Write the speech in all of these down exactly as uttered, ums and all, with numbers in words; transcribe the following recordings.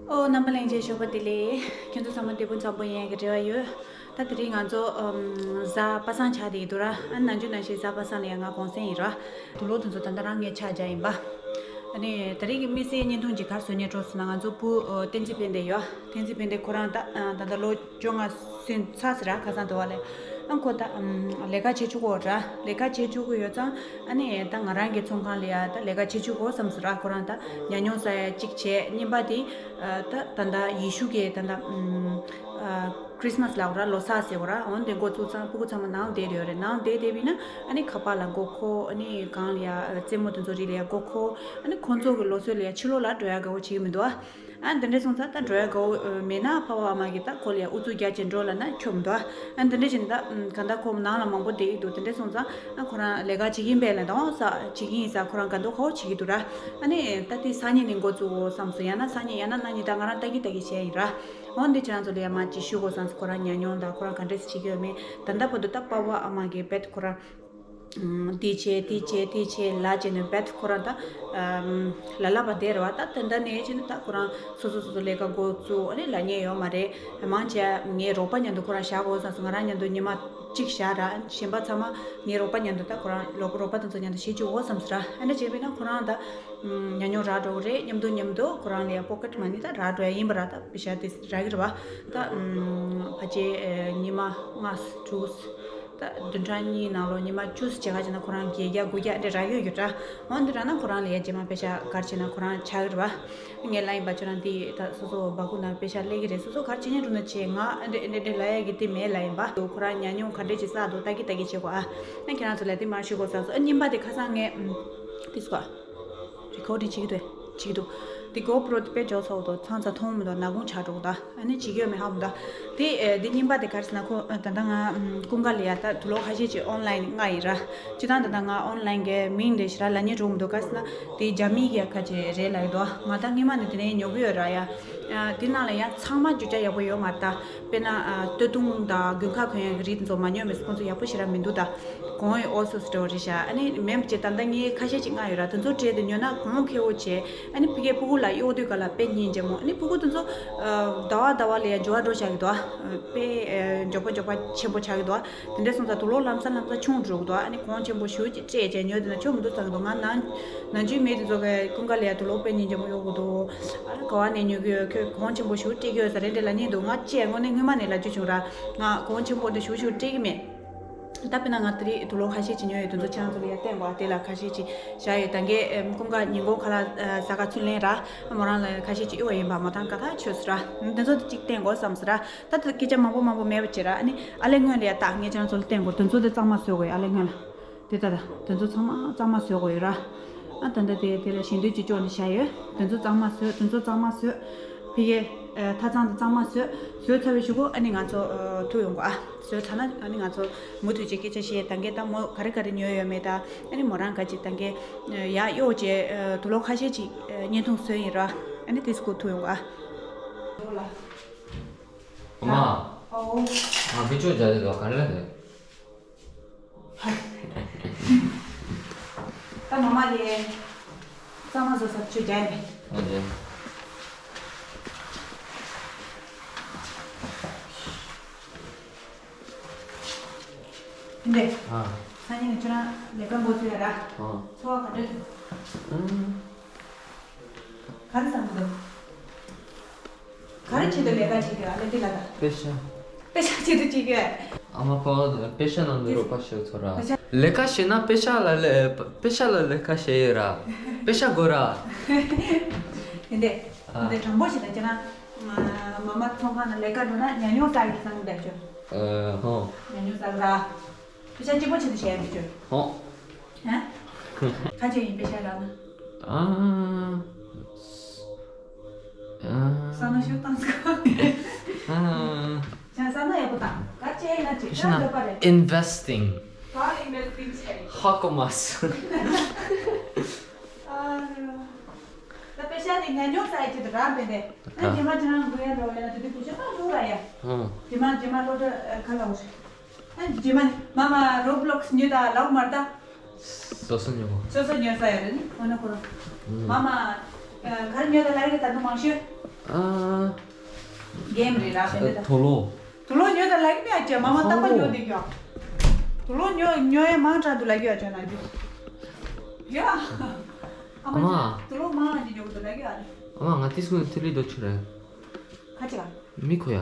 ཨོ། རྣམ་པ་ལྷན་རྒྱས་ཞོགས་པ་བདེ་ལེགས། ཁྱེད་ཚོ་ཚང་མ་བདེ་པོ་འཇམ་པོ་ཡིན་གི་རེ་བ་ཡོད། ད་དེ་རིང་ང་ཚོ་ཨམ་གཟའ་པ་སངས་ཆགས་བསྡད་ཀྱི་འདུག་ར། ཨ་ནི་ནམ་རྒྱུན་ནང་བཞིན་གཟའ་པ་སངས་ལ་ཡང་ང་གུང་སེང་ཡིན་ར། དུག་ལོག་དེ་ཚོ་ད་ལྟ་རང་ངས་ཆ་བཞག་ཡིན་པ། ཨ་ནི་དེ་རིང་གི་དམིགས་བསལ་བརྙན་ཐུང་ཅིག་ག་རེ་བཟོ་སྙིང་འདོད་ཟེར་ན། ང་ཚོ་བུ་ཨོ་བསྟན་འཛིན་ཕན་བདེ་ཡོད། བསྟན་འཛིན་ཕན་བདེ་ཁོ་རང་ད་ཨ་ད་ལྟ་ལོ་བཅོ་ལྔ་ཚར་ཟིན་ཚར་ཟིན་ར། ཁ་སང་དུ་བ་ལས། ཨ་ཁོ་ད་ཨམ་ལས་ཀ་བྱེད་བཅུག་གོ་ར། ལས་ཀ་བྱེད་བཅུག་གི་ཡོད་ཙང་། ཨ་ནི་ད་ང་རང་གི་ཚོང་ཁང་ལ་ཡ་ད་ལས་ཀ་བྱེད་བཅུག་གོ་བསམ་སོང་ར། ཁོ་རང་ད་ཉ་ཉོ་ཟ་ཡ་གཅིག་བྱས། གཉིས་པ་དེ་ཨ་ད་ད་ད་ཡེ་ཤུ་གི་ད་ད་ཨམ་ཨ་ཁྲིས་མས་ལབ་ར། ལོ་གསར་ཟེར་གོ་ར། འོན་ཏེ་འགོ་བཙུགས་ཙང་ཕྲུ་གུ་ཚང་མ་ནང་བསྡད་ཡོད་རེད། ནང་བསྡད་བསྡད་པ་ཡིན་ན་ཨ་ནི་ཁ་པར་ལ་མགོ་འཁོར། ཨ་ནི་གང་ལ་ཡ་རྩེད་མོ་དེ་ཚོ་རིགས་ལ་ཡ་མགོ་འཁོར། ཨ་ནི་ཁོང་ཚོ་གི་ལོ་ཚོད་ལ་ཡ་ཕྱི་ལོགས་ལ་འགྲོ་ཡ་དགའ་བོ་བྱེད་ཀྱི་མི་འདུག་ཨ། ཨ་འདི་འདྲ་སོང་ཙང་ད་འགྲོ་ཡ་དགའ་བོ་མེད་ན་ཕ་བ་ཨ་མ་གིས་ད་ཁོ་ལ་ཡ་ཨུ་ཚུགས་རྒྱག་བྱས་འགྲོ་ལབ་ན་ཆོག་མི་འདུག་ཨ། ཨ་འདི་འདྲ་བྱས་ནས་ད་གང་ལྟར་ཁོ་ནང་ལ་མང་པོ་བསྡད་ཀྱི་འདུག་དེ་འདྲ་སོང་ཙང་ཨ་ཁོ་རང་ལས་ཀ་བྱེད་ཀྱིན་པས་ལ་འདང་ས་བྱེད་ཀྱིན་ཡིན་ས། ཁོ་རང་དགའ་མདོག་ཁ་བོ་བྱེད་ཀྱི་འདུག་ར། ཨ་ནི་ད་དེ་སང་ཉིན་ནས་འགོ་བཙུགས་འོ་བསམ་སོང་། ཡང་ན་སང་ཉིན་ཡང་ན་གནངས་ཉིན། ད་ང་རང་ལྟ་གི་ལྟ་གི་བྱས་ཡིན་ར། འོ་འདི་ཁྱེད་རང་ཚོ་ལ་ཡ་མ་ཅིག་ཞུ་དགོས་བསམ་སོང་། ཁོ་རང་ཉ་ཉོ་དང་ཁོ་རང་ག་འདྲས་བྱེད་ཀྱི་ཡོད་མེད། ད་ལྟ་བར་དུ་ད་ཕ་བ་ཨ་མ་གིས་རྦད་ཁོ་རང་འདི་བྱས་དེ་བྱས་དེ་བྱས་ལབ་བྱས་ནས་རྦད་ཁོ་རང་ད་ལ་ལ་བ་དེ་རེད་བ། ད་དེ་འདྲ་ནས་བྱས་ནས་ད་ཁོ་རང་སོ་སོ་སོ་སོ་ལས་ཀ་འགོ་བཙུགས། ཨ་ནི་ལབ་མཁན་ཡོད་མ་རེད། མང་ཆེ་ངའི་རོགས་པ་མཉམ་དུ་ཁོ་རང་བཞག་དགོས་བསམ་སོང་། ང་རང་མཉམ་དུ་ཉི་མ་གཅིག་བཞག་ར། གཞན་པ་ཚང་མ་ངའི་རོགས་པ་མཉམ་དུ་ད་ཁོ་རང་རོགས་རོགས་པ་དེ་ཚོ་མཉམ་དུ་བྱེད་བཅུག་འོ་བསམ་སོང་ར། ཨ་འདྲ་བྱས་པས་ན་ཁོ་རང་ད་ཉ་ཉོ་རག་འགྲོ་གི་རེད། མཉམ་དུ་མཉམ་དུ་ཁོ་རང་ལ་ཡ་པོ་ཀེཊ་མ་ནི་ད་རག་འགྲོ་ཡ་ཡིན་པ་ར། ད་པེ་ཤ་དེ་རག་གི་རེད་བ། ད་ཕལ་ཆེར་ཉི་མ་ལྔ་དྲུག་ད་བདུན་ཕྲག་གཉིས་ནང་ལོ་ཉི་མ་བཅུ་ཙམ་བྱེད་ག་བྱས་ན་ཁོ་རང་བརྒྱད་བརྒྱ་དགུ་བརྒྱ་འདྲ་རག་གི་ཡོད་ཀྱི་ར། འོ་འདི་ར་ན་ཁོ་རང་ལ་ཡ་རྗེས་མ་པེ་ཤ་ག་རེ་བྱས་ན་ཁོ་རང་ཆགས་ཀྱི་རེད་བ། ངས་ལབ་ཡིན་པ། ཁྱོད་རང་འདི་ད་སོ་སོ་སྦ་ཁུག་ནང་པེ་ཤ་སླེབས་ཀྱི་རེད། སོ་སོ་ག་རེ་བྱེད་ཉན་འགྲོ་ན་བྱེད། ང་འདྲེ་འདྲེ་འདྲེ་ལབ་ཡ་གི་དེ་མེད་ལབ་ཡིན་པ། ཁོ་རང་ཉ་ཉོ་ག་འདྲས་ཅིག་བསགས་འདུག་ལྟ་གི་ལྟ་གི་བྱེད་དགོས་ཨ། ཨ་ཁྱེད་རང་ཚོ་ལ་དེ་མར་ཞུ་དགོས་བསམ་སོང་། ཨ་གཉིས་པ་དེ་ཁ་སང་ངས་ཨམ་དེ་སུ་ག་རི་ཁོར་ཌིང་བྱེད་ཀྱི་འདུག་བྱེད་ཀྱི་འདུག་དེ་གོ་པྲོ་དེ་དཔེ་འཇོག་ཚར་འདུག་ཚང་ཚ་མཐོང་མི་འདུག་ནག་ཁུང་ཆགས་འགྲོ་གི་འདུག་ཨ་ནི་བྱེད་ཀྱི་ཡོད་མེད་ཧ་མི་འདུག་དེ་ཨེ་དེ་གཉིས་པ་དེ་ག་རེ་ཟེར་ན། ཁོ་ཨ་ད་ལྟ་ང་ཨམ་ཀུན་དགའ་ལ་ཡ་ད་དུག་ལོག་ཁ་ཤས་ཅིག་ཨོན་ལན་མངགས་ཡིན་ར། སྤྱིར་བཏང་ད་ལྟ་ང་ཨོན་ལན་གི་མིང་དེ་ཞེ་དྲག་ལབ་སྙིང་རུང་མི་འདུག་ག་རེ་ཟེར་ན་དེ་རྒྱ་མིའི་གི་ཁ་ཅིག་རེད་ལབ་ཀྱི་འདུག་ང་ད་སྔོན་མ་ནས་དེ་ནས་ཉོ་གི་ཡོད་ར་ཡ། ཨ་དེ་ནང་ལ་ཡང་ཚང་མ་རྒྱུ་ཆ་ཡག་པོ་ཡོད་མ་རེད་ད། དཔེར་ན་ཨ་སྟོད་ཐུང་དང་དགུན་ཁ་གོན་ཡག་གི་རིགས་དེ་ཚོ་མ་ཉོས་མེད་སོང་། ཁོང་ཚོ་ཡག་པོ་ཞེ་དྲག་མི་འདུག་ད་གོང་ཡི་ཨོ་སོ་སི་འདྲ་བོ་རེད་ཤག་ཨ་ནི་མེམ་བྱས་ད་ལྟ་ངའི་ཁ་ཤས་ཅིག་མངགས་ཡོད་ར། དེ་ཚོ་སྤྲད་དེ་ཉོས་ན་གོང་ཁེ་བོ་བྱས། ཨ་ནི་ཕ་གིའི་ཕྲུ་གུ་ལ་གཡོག་དུས་ག་ལ་དཔེ་སྙིང་རྗེ་མོ། ཨ་ནི་ཕྲུ་གུ་དེ་ཚོ་ཨ་ཟླ་བ་ཟླ་བ་ལ་ཡ་འགྱུར་བ་འགྲོ་བཞག་གི་འདུག་ཨ་དཔེ་ཨ་མགྱོགས་པོ་མགྱོགས་པོ་ཆེན་པོ་ཆགས་ཀྱི་འདུག་དེ་འདྲ་སོང་ཙང་དུག་ལོག་ལམ་སང་ལམ་སང་ཆུང་འགྲོ་གི་འདུག་ཨ་ནི་གོང་ཆེན་པོ་ཞེ་པོ་ཅིག་སྤྲད་བྱས་ཉོས་དེ་ན་ཆོག་མི་འདུག་བསམ་གི་འདུག་ང་ནང་ནང་ཆུང་མེད་དེ་ཚོ་གི་ཀུན་དགའ་ལ་ཡ་དུག་ལོག་དཔེ་སྙིང་རྗེ་མོ་གཡོག་གི་འདུག་ཨ་ནི་ག་བ་ནས་ཉོ་གི་ཡོད། ཁྱོད་གོང་ཆེན་པོ་ཞེ་པོ་སྤྲད་ཀྱི་ཡོད་ས་རེད་འདྲ་ལབ་སྙིང་འདུག་ང་བཅས་དངོས་གནས་སྔོན་མ་ནས་ལབ་རྒྱུ་བྱུང་ར། ང་གོང་ཆེན་པོ་འདི་ཞེ་པོ་ཞེ་པོ་སྤྲད་ཀྱི་མེད། ད་དཔེར་ན་ང་དེ་རིང་དུག་ལོག་ཁ་ཤས་ཅིག་ཉོས་ཡོད། དེ་ཚོ་ཁྱེད་རང་ཚོ་ལ་ཡ་བསྟན་དགོས། དེ་ལ་ཁ་ཤས་ཅིག་བཞག་ཡོད། ད་གིན་ཀུན་དགའ་ཉིན་གུང་ཁ་ལག་ཟ་ག་ཚུར་ལེན་ར། མོ་རང་ལ་ཁ་ཤས་ཅིག་གཡུག་པ་ཡིན་པ། མོ་དང་ག་ད་ཆོས་སུ་ར། དེ་ཚོ་དེ་གཅིག་བསྟན་དགོས་བསམ་སོང་ར། ད་དེ་སྐད་ཆ་མང་པོ་མང་པོ་མེད་པ་བྱེད་ར། ཨ་ནི་ཨ་ལས་སྔོན་ལ་ཡ་ད་ངས་ཁྱེད་རང་ཚོ་ལ་བསྟན་དགོས། དེ་ཚོ་དེ་གཙང་མ་བཟོ་དགོས། ཨ་ལས་སྔོན་ལ་དེ་ད་ད་དེ་ཚོ་ཚང་མ་གཙང་མ་བཟོ་དགོས་ཡོད་ར། ཨ་ད་ད་དེ་དེ་ལ་ཞལ་འདོན་ཅིག་བཅོས་ནས་བཞག་ཡོད། དེ་ཚོ་གཙང་མ་བཟོས། དེ་ཚོ་གཙང་མ་བཟོས། ཕ་གིའི་ཨ་ཐབ་ཚང་དེ་གཙང་མ་བཟོས། བཟོས་ཚར་བའི་གཞུག་གུ་ཨ་ནི་ང་ཚོ་ཨ་ཐུག་ཡོང་གོ་ཨ། བཟོས་ཚར་ན་ཨ་ནི་ང་ཚོ་མུ་མཐུད་ཅིག་སྐད་ཆ་བཤད། ད་གིན་ད་མོ་ག་རེ་ག་རེ་ཉོས་ཡོད་མེད། ད་ཨ་ནི་མོ་རང་ག་ཅིག་ད་གིན་ཡར་གཡོག་བྱས་དུག་ལོག་ཁ་ཤས་ཅིག་བརྙན་ཐུང་བཟོས་ཡིན་ར། ཨ་ནི་དེ་སྐུ་ཐུག་ཡོང་ག་ཨ། ཨོ་མ། ཨོ། ང་བི་ཅོ་རྒྱ་ལེ་ལོ་ག་རེ་ལ་ནི། ད་མ་མ་ལས། གཙང་མ་བཟོ་ས་ཆུ་རྒྱ་ཡིན་པས། ཨ་ལས། འདི། ཨ། སང་ཉིན་ནས་ཁྱོད་རང་ལས་ཀ་འགོ་ཚུགས་ཡ་ར། ཨ། འཚོ་བ་ག་འདྲ་འདུག་ཨང་། ག་རེ་བསམ་གྱི་འདུག་ག་རེ་བྱེད་དུ་ལས་ཀ་བྱེད་ཀྱི་ཨ་ལས་འདི་ལ་ད། པེ་ཤ། པེ་ཤ་བྱེད་དུ་བྱེད་ཀྱི། ཨ་མ་ཕ་བ་པེ་ཤ་ནང་དུ་རོགས་པ་ཞིག་ཚོར་ར། པེ་ཤ། ལས་ཀ་བྱེད་ན་པེ་ཤ་ལ་ལས་པེ་ཤ་ལ་ལས་ཀ་བྱེད་ཡོད་ར། པེ་ཤ་དགོས་ར། དེ་འདྲས། ཨ། དེ་འདྲས་དྲང་པོ་ཞིག་ད་ཁྱེད་རང་། མ་མ་ཚོང་ཁང་ནང་ལས་ཀ་འགྲོ་ན་ཉ་ཉོ་ཟ་ཡི་བསམ་གི་འདུག་ཁྱོད། ཨ་ཧོ། ཉ་ཉོ་ཟ་གི་ར། པེ་ཤ་སྐྱིད་པོ་བྱེད་དུ་བྱེད་ཡ་འདུག་ཁྱོད། ཧོ། ཧ། ག་ཚོད་ཡིན་པེ་ཤ་རག་ན། ཨ། ཨ། ས་ན་ཤོད་བཏང་ཟིག་ཨ། ཡང་ས་ན་ཡག་པོ་དང་ག་ཚོད་ཡིན་ན་ཅིག་ཤ་ཡོད་པ་རེད། Investing། ག་Investing་བྱས། ཧ་གོ་མ་སོང་། ཨ། ད་པེ་ཤ་དེ་ཉ་ཉོ་ཟ་ཡ་ཆེད་དུ་རག་པས་དེ། ཨ། རྗེས་མ་ཁྱེད་རང་དགོས་ཡ་འགྲོ་ཡ་ན་དེ་དུས་བེད་སྤྱོད་གཏོང་ཆོག་ར་ཡ། ཨ། རྗེས་མ་རྗེས་མ་སློབ་གྲྭ་ཁ་ལ་འོ། ཨ་རྗེས་མ་མ་མ་Roblox་ཉོས་ད་ལབ་མ་རེད་ད། སོ་སོ་ཉོ་གོ། སོ་སོ་ཉོ་ས་ཡོད་རེད་ནི་འོ་ན་ཁོ་རང་། ཨུམ། མ་མ་ཨ་ག་རེ་ཉོས་ད་ལབ་ཡ་ད་དུང་མང་ཤོས། ཨ། རྒན་རེད་ར་བྱས་ནས་ད། དུག་ལོག་དུག་ལོག་ཉོས་ད་ལབ་ཀྱི་མེད་ཨ་ཅེ་མ་མ་རྟག་པར་ཉོ་བསྡད་རྒྱུ། དུག་ལོག་ཉོ་ཉོ་ཡས་མང་དྲགས་འདུག་ལབ་ཀྱི་ཨ་ཅེ་ན་རྒྱུ། ཡ། ཨ་མ། ཨ་མ། དུག་ལོག་མང་ཅིག་ཉོ་གི་འདུག་ལབ་ཀྱི་ཨ་རེད། ཨ་མ་ང་ཏིས་ཀུ་ཐུ་ལི་དོ་ཆུ་རེད། ཁ་ཅིག་ཨ། མི་ཁོ་ཡ།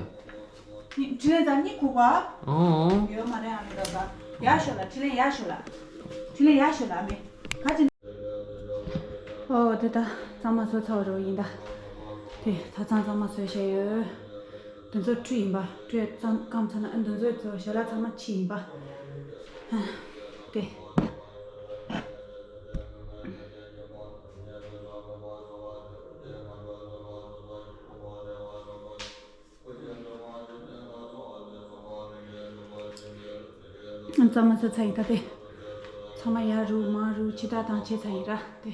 དྲིན་ལན་ཟ་གཉིས་ཁུག་པ། ཨོ། ཡོད་མ་རེད་ཨ་མི་ད་ད། ཡག་ཤོས་ལ་དྲིན་ལན་ཡག་ཤོས་ལ། དྲིན་ལན་ཡག་ཤོས་ལ་ཨ་མི། ག་ཅི། ཨོ་དེ་ད་གཙང་མ་བཟོ་ཚར་བ་རེད་ཡིན་ད། དེ་ད་གཙང་གཙང་མ་བཟོས་བཞག་ཡོད། དེ་ཚོ་ཁྲུས་ཡིན་པ། ཁྲུས་གཙང་སྐམ་ཚར་ན་ཨ་དེ་ཚོ་ཚོ་ཞལ་ལག་ཚང་མ་ཕྱི་ཡིན་པ། ཨ། དེ། གཙང་མ་བཟོས་ཚར་ཡིན་ད་དེ། ཚང་མ་ཡར་རུ་མར་རུ་ཕྱི་དག་དང་བྱས་ཚར་ཡིན་ར་དེ།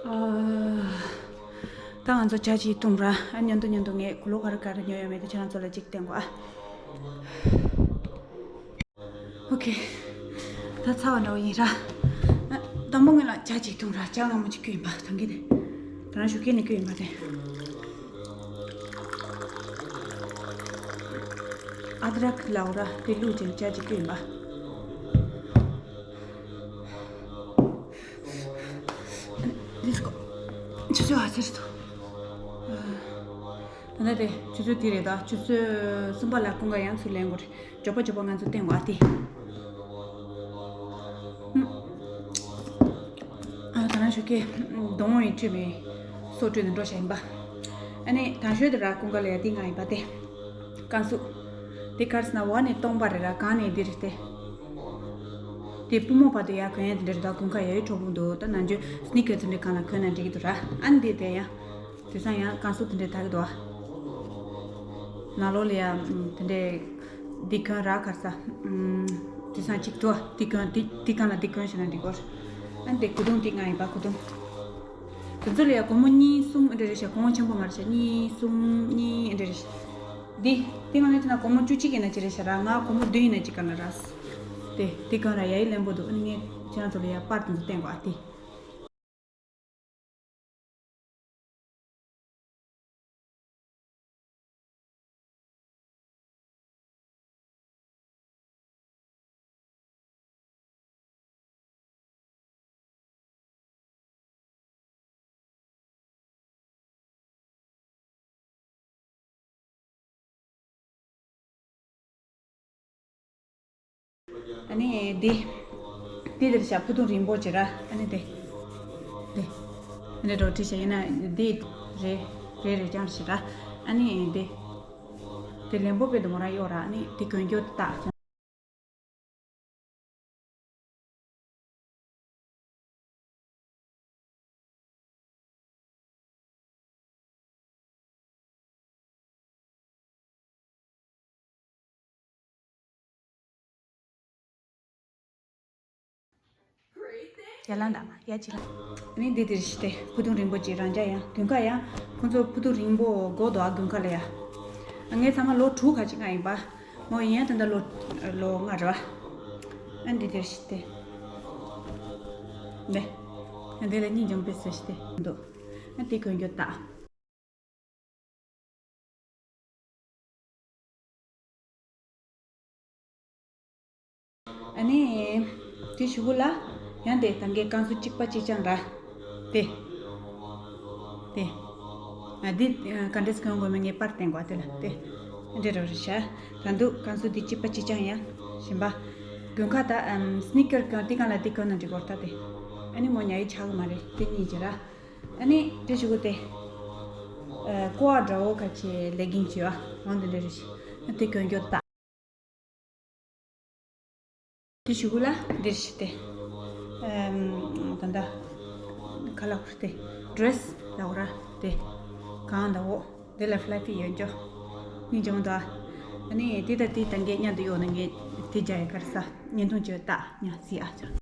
ཨ། ད་ང་ཚོ་ཇ་ཅིག་འཐུང་ར། ཨ་ཉོན་དུ་ཉོན་དུ་ངས་གུ་ལོ་ག་རེ་ག་རེ་ཉོ་ཡོད་མེད་དེ་ཁྱེད་རང་ཚོ་ལ་ཅིག་བསྟན་གོ་ཨ། ཨོ་ཁེ། ད་ཚར་བ་འདྲ་བོ་ཡིན་ར། ཨ། དང་པོ་ངས་ལ་ཇ་ཅིག་འཐུང་ར། ཇ་མངར་མོ་ཅིག་སྐྱུག་ཡིན་པ་དང་གི་དེ། ད་རང་ཞོགས་ཀས་ནས་སྐྱུག་ཡིན་པ་དེ། ཨ་དྲག་ལའོ་ར་དེ་བླུགས་ཅིང་ཇ་ཅིག་སྐྱུག་ཡིན་པ། ལེ་ཊི་སི་གོ། ཆུ་ཚོད་ཨ་ཙིར་དུ། ད་ལྟ་དེ་ཆུ་ཚོད་དེ་རེད་ད། ཆུ་ཚོད་གསུམ་པ་ལ་ཀུན་དགའ་ཡང་ཚུར་ལེན་དགོས་རེད། མགྱོགས་པོ་མགྱོགས་པོ་ང་ཚོ་བསྟན་དགོས་ཨ་དེ། ཧུམ། ཨ་ད་རང་ཞོགས་ཀས་སྡོང་བོ་ཡི་བཅུད་པའི་སོ་བཀྲུས་ནས་འགྲོ་བཞག་ཡིན་པ། ཨ་ནི་དང་ཤོས་དེ་ར་ཀུན་དགའ་ལ་ཡ་དེ་ང་ཡིན་པ་དེ། ཀན་སུ། དེ་གར་སྣ་བ་ནས་སྟོང་པ་རེད་ར་གང་ནས་འདིར་དེ། དེ་པུས་མོ་བར་དུ་ཡར་གོན་ཡས་དེ་འདྲ་རེད་ད། དགུན་ཁ་ཡ་ཡི་གྲོགས་པོ་འདུག་ད་ནང་ཆོས་སི་ནི་ཀར་དེ་འདྲ་གང་ལ་གོན་ན་འགྲིག་གི་འདུག་ར། ཨ་ནི་དེ་དེ་ཡང་། དེང་སང་ཡང་ཀན་སུ་དེ་འདྲ་དག་གི་འདུག་ཨ། ནང་ལོགས་ལ་ཡ་དེ་འདྲ་འདི་གོན་ར་གར་ས། དེང་སང་གཅིག་ཏུ་འདི་གོན་འདི་འདི་གང་ལ་འདི་གོན་ཞེ་ན་འགྲིག་གོ། ཨ་ནི་དེ་གོས་ཐུང་འདི་ང་ཡིན་པ་གོས་ཐུང་། དེ་ཚོ་ལ་ཡ་སྒོར་མོ་གཉིས་གསུམ་འདྲ་རེད་ཤག་གོང་ཆེན་པོ་མ་རེད་ཤག་གཉིས་གསུམ་གཉིས་འདྲ་རེད་ཤག་འདི་དེ་ང་ནི་དེ་ན་སྒོར་མོ་བཅུ་གཅིག་ཡིན་ན་ཅི་རེད་ཤག་ར། ང་སྒོར་མོ་བདུན་ཡིན་ན་ཅི་ག་ན་ར། དེ་དེ་གོན་ར་ཡ་ཡི་ལེན་པོ་འདུག་ཨ་ནི་ངས་ཁྱེད་རང་ཚོ་ལ་ཡ་པར་དེ་ཚོ་བསྟན་གོ་ཨ་དེ། ཨ་ནི་འདི། འདི་འདིར་བཞག་ཕུ་ཐུང་རིང་པོ་ཅིག་ར། ཨ་ནི་འདི། འདི། ཨ་ནི་འགྲོ་བྲིས་བྱས་ཡིན་ན་འདི་རེ་རེ་རེ་རྐྱང་ཞིག་ར། ཨ་ནི་འདི། འདི་ལེན་པོ་དཔེ་འདི་མོ་ར་གཡོག་ར། ཨ་ནི་འདི་གོན་རྒྱུ་ད། ཡ་ལ་འདམ་ཡ་ཅི་ལ། ནི་འདི་འདིར་ཞི་སྟེ་ཕུ་ཐུང་རིང་པོ་ཅིག་རང་འཇགས་ཡང་དུན་ཁ་ཡང་ཁོང་ཚོ་ཕུ་ཐུང་རིང་པོ་དགོས་འདུག་ཨ་དགུན་ཁ་ལ་ཡ། ངས་ཚང་མ་ལོ་དྲུག་ཁ་ཅིག་ང་ཡིན་པ། མོ་ཡིན་ཡང་ད་ལྟ་ལོ་ལོ་ལྔ་རེད་བ། ཨ་འདི་འདིར་ཞི་སྟེ། ནས། ཨ་འདི་ལ་སྙིང་རྗེ་མོ་དཔེ་བཟོས་ཞི་སྟེ་འདུག་ཨ་འདི་གོན་རྒྱུ་ད། ཨ་ནི། དེ་གཞུག་གུ་ལ། ཡང་དེ་ད་གའི་ཀན་སུའུ་གཅིག་པ་གཅིག་རྐྱང་ར། དེ། དེ། ཨ་འདི་ག་འདྲས་གོན་དགོས་མིན་ངས་པར་བསྟན་དགོས་དེ་ལ་དེ། འདྲ་ར་རེད་ཤག་ད་དུང་ཀན་སུའུ་འདི་གཅིག་པ་གཅིག་རྐྱང་ཡང་། གཞན་པ། དགུན་ཁ་ད་ཨམ་སི་ནི་ཀར་གོན་དེ་གང་ལ་དེ་གོན་ན་འགྲིག་གོ་ད་དེ། ཨ་ནི་མོ་ཉལ་ཡི་ཆགས་གི་མ་རེད་དེ་གཉིས་ཀྱི་ར། ཨ་ནི་དེ་གཞུག་གུ་དེ། ཨ་ཀོ་ཨ་འདྲ་བོ་ཁ་ཆེ་ལེ་གིང་ཅིག་ཡོད་ཨ། འོ་འདི་འདྲ་རེད་ཤག་ཨ་དེ་གོན་རྒྱུ་ད། དེ་གཞུག་གུ་ལ་འདིར་ཞི་སྟེ། ཨམ། ད་ལྟ། ཁ་ལག་ཁུར་ཏེ། ཌི་རེ་སི་ལ་འོ་ར་ཏེ། གང་ལ་འོ། དེ་ལ་ཕི་ལ་ཕི་ཡོད་འཇོ། ནི་འཇོང་ད། ཨ་ནི་དེ་ད་དེ་ད་ངས་ཉན་དུ་ཡོད་ན་ངས་དེ་རྒྱ་ཡི་གར་ས་བརྙན་ཐུང་བཅོས་ད་ཉ་སི་ཨ་ཅག་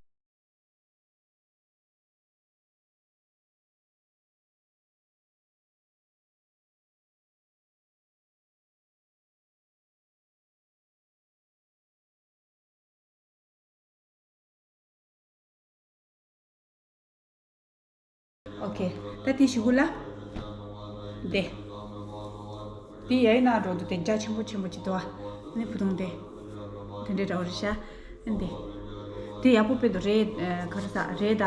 ཨོ་ཁེ། ད་དེ་གཞུག་གུ་ལ། དེ། དེ་ཡ་ཡི་ན་འགྲོ་འདུག་དེ་རྒྱ་ཆེན་པོ་ཆེན་པོ་ཅིག་འདུག་ཨ། ནི་བུ་དུང་དེ། དེ་འདྲའི་འདྲ་བོ་རེད་ཤག་དེ། དེ་ཡག་པོ་དཔེ་འདུག་རེད། ག་རེ་ཟ་རེད་ད།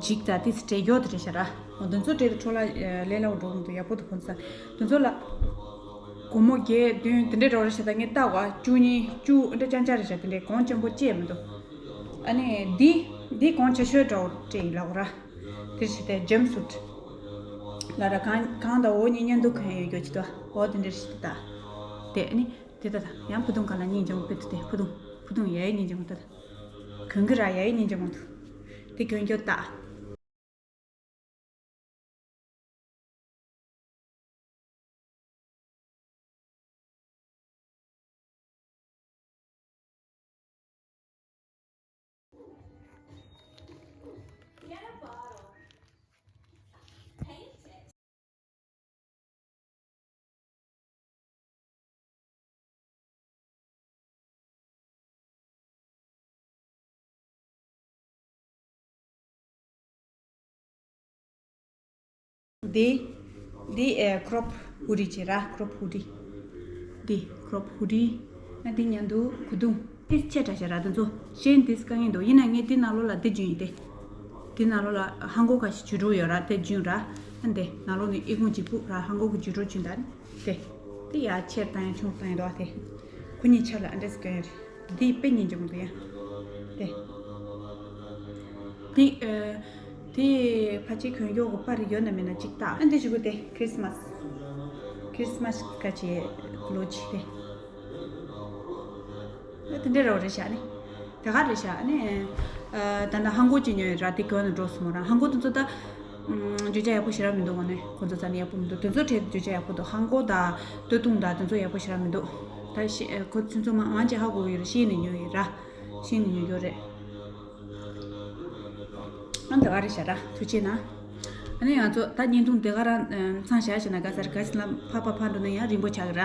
འཇིག་ད་དེ་སྤྲད་རྒྱུ་དེ་རེད་ཤག་ར། འོ་དེ་ཚོ་སྤྲད་དེ་འཕྲོ་ལ་ལས་སླ་བོ་འགྲོ་འདུག་ཡག་པོ་འདུག་ཁོང་ཚོ། དེ་ཚོ་ལ། སྒོར་མོ་བརྒྱད་བདུན་དེ་འདྲའི་འདྲ་བོ་རེད་ཤག་ད་ངས་ལྟ་བ་བཅུ་གཉིས་བཅུ་འདྲ་རྐྱང་རྐྱང་རེད་ཤག་དེ་འདྲའི་གོང་ཆེན་པོ་སྤྲད་མི་འདུག་ཨ་ནི་འདི། འདི་གོང་ཆེ་ཤོས་འདྲ་བོ་སྤྲད་ཡིན་ལབ་ར། དེར་བྱས་ཏེ་ཇམ་སུཊ། ལ་ར་གང་གང་དང་འོ་གཉིས་མཉམ་དུ་གོན་ཡོད་རྒྱུ་ཅིག་ཏོ། འོ་དེ་འདྲར་ཞིག་ཏུ་ད། དེ་ནི་དེ་ད་ད་ཡང་བུ་དུང་ག་ལ་སྙིང་རྗེ་མོ་དཔེ་ཏུ་དེ་བུ་དུང་བུ་དུང་ཡ་ཡི་སྙིང་རྗེ་མོ་ད་ད། གོན་གི་ར་ཡ་ཡི་སྙིང་རྗེ་མོ་འདུག་དེ་གོན་རྒྱུ་ད། འདི། འདི་ཨེ་ཀྲོབ་ཧུ་ཌི་ཅིག་ར། ཀྲོབ་ཧུ་ཌི། འདི་ཀྲོབ་ཧུ་ཌི། ཨ་འདི་མཉམ་དུ་གོས་ཐུང་། ཏིས་ཆེ་དྲགས་ཤག་ར་དེ་ཚོ། གཞན་ཏིས་དཀའ་ངལ་འདུག་ཡིན་ན་ངས་འདི་ནང་ལོགས་ལ་འདི་བྱིན་ཡིན་ཏེ། འདི་ནང་ལོགས་ལ་ཧང་གོ་ཁ་ཞིག་བྱུ་རུ་ཡོད་ར་དེ་བྱིན་ར། ཨ་འདི་ནང་ལོགས་ནས་ཨི་ཁུང་གཅིག་པུ་ར་ཧང་གོ་གི་བྱུ་རུ་བྱིན་ད་ནི་དེ། དེ་ཡ་ཆེར་བཏང་ཡ་ཆུང་བཏང་ཡ་འདུག་ཨ་དེ། ཁོ་གཉིས་ཆ་ལ་ཨ་འདྲས་སྐྱོན་ཡ་རེད། འདི་དཔེ་སྙིང་རྗེ་མོ་འདུག་ཡ། དེ། དེ་ཨ། དེ་ཕལ་ཆེར་གོན་རྒྱུ་གི་པར་ཡོད་ན་མེད་ན་གཅིག་ལྟ། ཨ་འདི་ཞུ་གི་དེ་ཁྲིས་མས། ཁྲིས་མས་སྐད་ཆའི་ལོ་ཅིག་དེ། ཨ་དེ་འདྲ་རོ་རེད་ཤག་ནི། དེ་ག་རེད་ཤག་ནི། ཨ་ད་ལྟ་ཧང་གོ་ཅི་ཉོས་ར་དེ་གོན་ནས་འགྲོ་སོང་ར། ཧང་གོ་དེ་ཚོ་ད། ཨམ་བརྗོད་བྱ་ཡག་པོ་ཞེ་དྲག་མི་འདུག་གོ་ནི་ཁོ་ཚོ་རྩ་ནས་ཡག་པོ་མི་འདུག་དེ་ཚོ་གྲས་བརྗོད་བྱ་ཡག་པོ་འདུག་ཧང་གོ་དང་སྟོད་ཐུང་དང་དེ་ཚོ་ཡག་པོ་ཞེ་དྲག་མི་འདུག་ད་ཤི་ཁོ་ཚོ་ཚོ་མ་ང་ཅི་ཧ་གོ་ཡོད་རེད། ཤེས་ནས་ཉོས་ཡོད་ར། ཤེས་ནས་ཉོས་ཡོད་རེད། ཨ་འདི་ག་རེ་བྱ་ར་ཐུགས་རྗེ་གནང་། ཨ་ནི་ང་ཚོ་ད་བརྙན་ཐུང་འདི་ག་རང་མཚམས་བཞག་བྱས་ན་དགའ་ས་རེད། ག་ཞིག་ལ་ཕ་ཕ་ཕ་འགྲོ་ན་ཡང་རིང་པོ་ཆགས་ཀྱི་ར།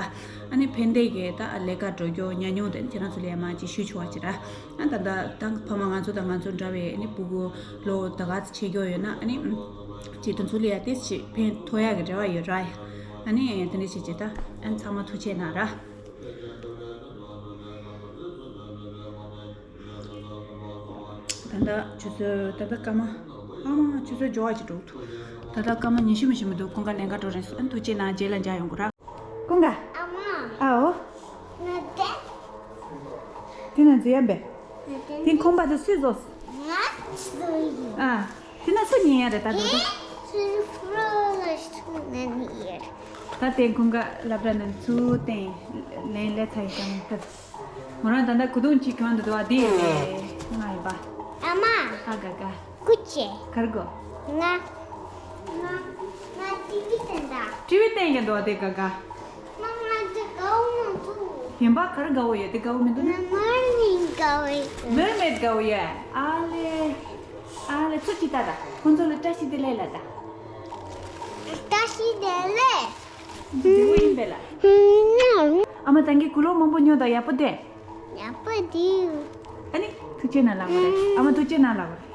ཨ་ནི་ཕན་བདེ་གི་ད་ལས་ཀ་འགྲོ་རྒྱུ་ཉམས་མྱོང་དེ་ཁྱེད་རང་ཚོ་ལ་ཡང་མ་ཅིག་ཞུས་ཆོག་པ་ཅིག་ར། ཨ་ད་ད་ད་ཕ་མ་ང་ཚོ་དང་ང་ཚོ་འདྲ་བའི་ཨ་ནི་སྤུ་གུ་ལོ་ད་ག་ཚོད་ཆེ་རྒྱུ་ཡོད་ན་ཨ་ནི་ཅིག་དེ་ཚོ་ལ་ཡང་ཏོག་ཙམ་ཕན་ཐོགས་ཡག་གི་རེ་བ་ཡོད་ར། ཨ་ནི་དེ་འདྲ་བྱས་བྱས་ད་ཨ་ཚང་མ་ཐུགས་རྗེ་གནང་ར། ད་ལྟ་ཆུ་ཚོད་ད་ལྟ་སྐར་མ། ཨ་མ་ཆུ་ཚོད་བཅོ་བ་ཅིག་འགྲོ་འདུག་ད་ལྟ་སྐར་མ་ཉི་ཤུ་མི་ཤི་མི་འདུག་ཀུན་དགའ་ལེན་ག་འགྲོ་རན་སོང་། ཨ་ཐུགས་རྗེ་གནང་། རྗེས་ལ་མཇལ་ཡོང་གི་ར། ཀུན་དགའ། ཨ་མ། ཨའོ། ང་དེ། དེ་ན་འཛི་ཡ་འབད། ང་དེ། དེ་ཁོམ་པ་དེ་སུས་བཟོས། ང་བཟོས་ཡིན། ཨ། དེ་ན་སུ་ཉན་ཡ་རེད་ད་དེ་དེ། དེ་སུ་ཕྲོ་ལ་སུ་ནན་ཡེར། ད་དེ་ཀུན་དགའ་སློབ་གྲྭ་ནང་ཚུར་བསྟན་ལེན་ལས་ཚ་ཡི་ཀྱང་ཐུབ། མོ་རང་ད་ལྟ་གོས་ཐུང་གཅིག་གྱོན་འདུག་འདུག་བ་དེ་ང་ཡིན་པ། ཨ་མ། ཨ་དགའ་དགའ། སྐུ་མཁྱེན། ག་རེ་དགོས། ང་། ང་། ང་ཊི་ཝི་བསྟན་ད། ཊི་ཝི་བསྟན་གྱི་འདུག་བ་དེ་དགའ་དགའ། ང་ང་འདི་དགའ་བོ་མ་འདུག་ཡིན་པ་ག་རེ་དགའ་བོ་ཡོད་དེ་དགའ་བོ་མི་འདུག་ན། ང་མར་མེད་དགའ་བོ་ཡོད། མར་མེད་དགའ་བོ་ཡོད། ཨ་ལེ། ཨ་ལེ་ཚུར་ཅིག་ལྟ་ད། ཁོང་ཚོ་ལ་བཀྲ་ཤིས་བདེ་ལེགས་ལབ་ད། བཀྲ་ཤིས་བདེ་ལེགས། བདེ་པོ་ཡིན་པས་ལ། ཨ་མ་ད་གིན་གོས་ལོག་མང་པོ་ཉོས་ད། ཡག་པོ་འདུག་ཡག་པོ་འདུག་ཨ་ནི་ཐུགས་རྗེ་གནང་ལབ་དགོས་རེད། ཨ་མ་ཐུགས་རྗེ་གནང་ལབ་དགོས་རེད།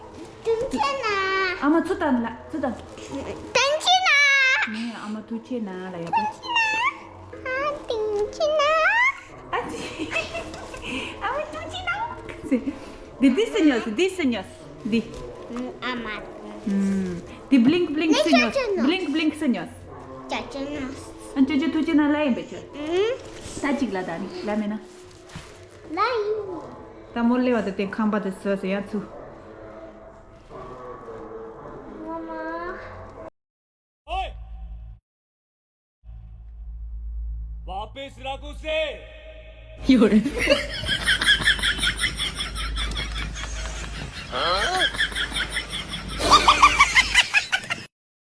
ཐུགས་རྗེ་གནང་། ཨ་མ་ཚུར་ལྟ་ལ་ཚུར་ལྟ། ཐུགས་རྗེ་གནང་། ངས་ཨ་མ་ཐུགས་རྗེ་གནང་ལབ་ཡག་པོ། ཐུགས་རྗེ་གནང་། ཨ་ཐུགས་རྗེ་གནང་། ཨ་ཙི། ཨ་མ་ཐུགས་རྗེ་གནང་། འདི་འདི་སུ་ཉོས། འདི་སུ་ཉོས། འདི། ཨ་མ། འདི་བླིང་བླིང་སུ་ཉོས། བླིང་བླིང་སུ་ཉོས། ཅ་ཅ་ན། ཨ་ཅོ་ཅོ་ཐུགས་རྗེ་གནང་ལབ་ཡིན་པས་ཁྱོད། ད་ཅིག་ལབ་ད་ནི་ལབ་མེད་ན། ལབ་ཡིན། ད་མོ་སླེབས་པ་དང་དེ་ཁང་པ་དེ་བཟོས་ཟེར་ཡ་ཚུ། ངོ་མ། ओए! वापस रख उसे।